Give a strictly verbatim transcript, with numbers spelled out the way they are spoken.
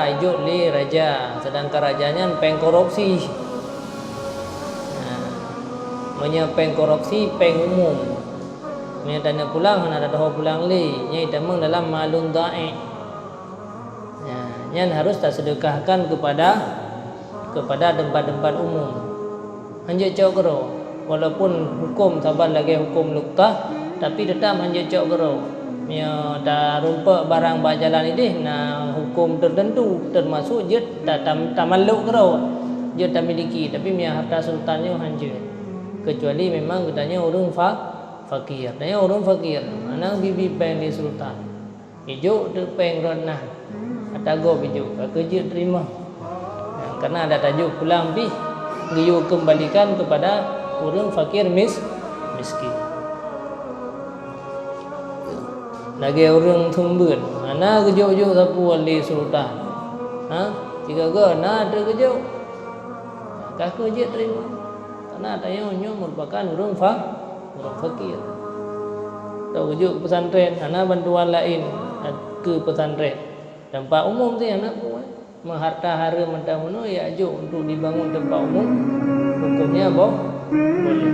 Jok lé raja, sedangkan raja nyan péng korupsi. Nah, meunyoe péng korupsi, péng umum. Meunyoe tanyoe pulang, hana tatuho pulang lé, nyan tamong dalam malun dha'i'. Ya, nyan harus tasedekahkan kepada, kepada tempat-tempat umum. Hanjeuet cok keudroe. Walaupun huköm saban lagée huköm luqtah, tapi teutap hanjeuet cok keudroe. Meunyoe tarumpok barang bak jalan idéh, na huköm teuteuntu, teumasok jeuet ta-, tam-, tamallok keudroe, jeuet tamiliki, tapi meunyoe harta sultan nyoe hanjeuet. Keucuali memang geutanyoe ureuëng fa-, fakir. Tanyoe ureuëng fakir, hana geubri péng lé sultan. Ijok teuk péng rot na, ata gob ijok, ka keuh jeuet teurimong. Nah, karena ada tajok pulang pih, geuyue kembalikan kepada ureuëng fakir mis-, miskin. Lagée ureuëng seumeubeuet, hana geujok-jok sapeue lé sultan. Ha? Sigoe-goe na teuk geujok, ka keuh jeuet teurimong. Karena tanyoe nyoe merupakan ureuëng fa-, ureuëng fakir. Tau geujok pesantren, hana bantuan laén keu pesantren. Tempat umum sih hana puai. Meuharta hareuem mantong meunoe ya jok untuk dibangun tempat umum, hukumnya boh-, boleh.